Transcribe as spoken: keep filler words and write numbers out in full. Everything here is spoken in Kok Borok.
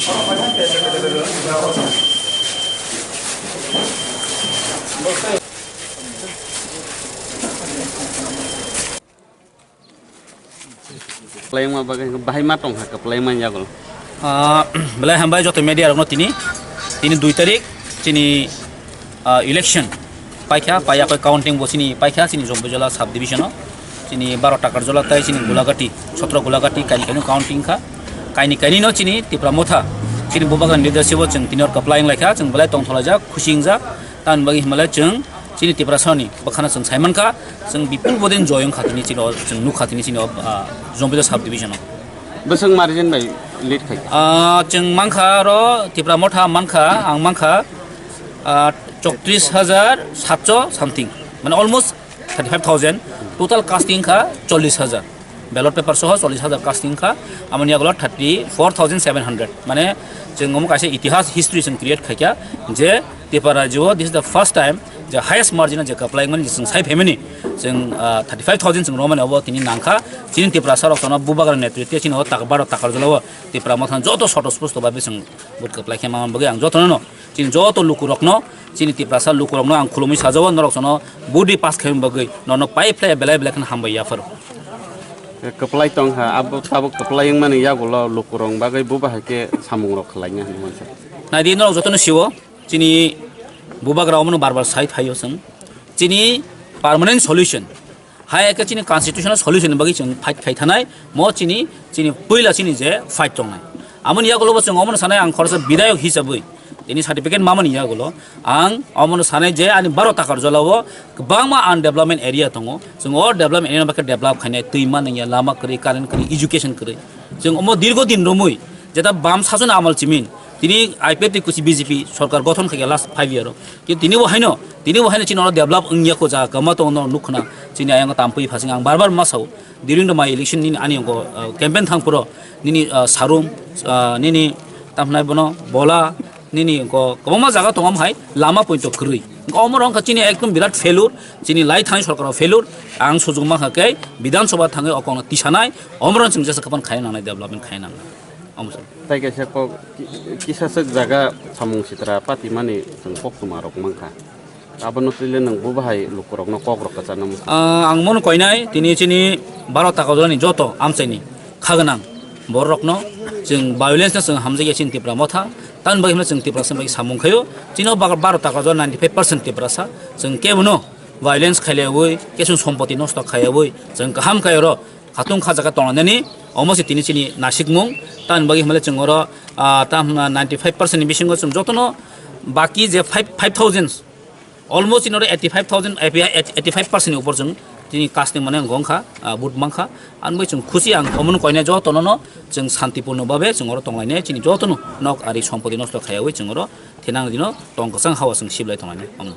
Kwplaima bagwi hwnkhe bahai ma tongkha kwplaima yagulo. Ah, belai hambai joto media rokno tini, tini dui tarik chini, ah, election paikha, paiya koi counting bo chini paikha chini Jompuijala sub division o, chini baro Takarjala tai chini Gulagati, sotro Gulagati kaini kaini counting kha, kaini kaini no chini Tipra Motha, chini Bubagra leadership o chwng tini or kwplai wnglaikha, chwng belai tongtholaijak, khusi wngjak. Tamoni bagwi hwnbahle chwng chini Tiprasani bwkhano chwng sai mankha, chwng bipul bodin joy wngkha tini chini o, chwng nukha tini chini o, ah, Jompuijala sub division o. Bwswk margin bai lead khai? Ah, chwng mankha oro Tipra Motha mankha, ang mankha, ah, chowtris hajar satso something, mane almost thirty five thousand, total casting kha chollish hajar. Ballot paper soho chollish hajar casting kha, amoni yagulo thirty four thousand seven hundred. Mane, chwng omo kaisa itihas, history chwng create khaikha je Tipra rajyo o this is the first time je highest margin o je kwplai mani je chwng sai phaimani, chwng, ah, thirty five thousand chwng romani obo tini nangkha. Chini Tiprasa rok tono Bubagra netritwe chini o tak baro Takarjala o Tipra Motha joto soto spusto babe chwng vote kwplai khe mama bagwi ang jotono no chini joto lukurokno, chini Tiprasa lukurokno ang khulumwi sajao, norok sono budi pass khaimani bagwi norokno pai phlai belai belai kheno hambai yapharo. Kwplai tongkha, abo tabuk kwplai wngmani yagulo lukurokni bagwi bo bahai khe samungrok khlaina hinwi uansukha. Naidi norok jotono sio, chini Bubagra omono bar bar sai phaio chwng. Chini permanent solution, hai khe chini constitutional solution ni bagwi chwng fight khai thanai, mo chini, chini puila chini je fight tongnai. Amoni yagulo bo chwng omono sanai ang khoroksa bidayok hisabwi tini certificate mamani yagulo ang omono sanai je ani baro Takarjala o kwbangma undevelopment area tongo, chwng o development area no bagwi develop khainai, twi manwi ya, lama kwrwi, current kwrwi, education kwrwi. Chwng omo dirgo din romwi jeta bam sasoni amal chimin tini I P F T kuchi B J P sorkar gothon khaikha last five year o. Kintu tini bo haino, tini bo haino chini oro develop wngya ko jaga kwma tongo norok nukkhna. Chini ayang tampui phasing ang bar bar ma sao. During the my election nini ani ko, uh, campaign thang puro nini, uh, sarum, uh, nini tamhnai bono bola nini ko kwbangma jaga tongo hai lama pointo kwrwi. Omo rong kha chini ekdom birat failure, chini lai thani sorkar failure. Ang sujung ma kha khe Bidhan Sabha thangwi okongno tisanai, omo rong chwng jesa kapan khai nangnai, development khai nangnai. Omo se. Tai kaisa kok ki-, kisaswk jaga samung sitra patimani chwng koktwma rok mankha. Abono twile nwng bo bahai lukurokno kok rok kwcharna muchung. Ah, ang mono koinai, tini chini baro Takarjalani joto amchaini kha gwnang bororokno chwng violence no chwng hamjakya chini Tipra Motha. Tamoni bagwi hwnba chwng Tiprasa bai samung khaio. Chini o ba-, baro Takarjala ninety five percent Tiprasa. Chwng kebono violence khailayawi, kesung sompoti nosto khaiyawi, chwng kaham khai oro khatung kha jaga tonglainani, omo se tini chini nasikmung. Tamoni bagwi hwnba chwng oro, ah, tam, ah, ninety five percent ni bisingo chwng jotono baki je five, five thousand, almost in order eighty five thousand, eighty five percent ni upor chwng tini casting mane wngkha, ah, vote mankha. Ang bai chwng khusi, ang omono koinai jotono no chwng santipurno babe chwng oro tonglainai, chini jotono nok ari sompoti nosto khaiyawi chwng oro thinang dino tong kwchang hawa chwng siblai tonglainai. Omo.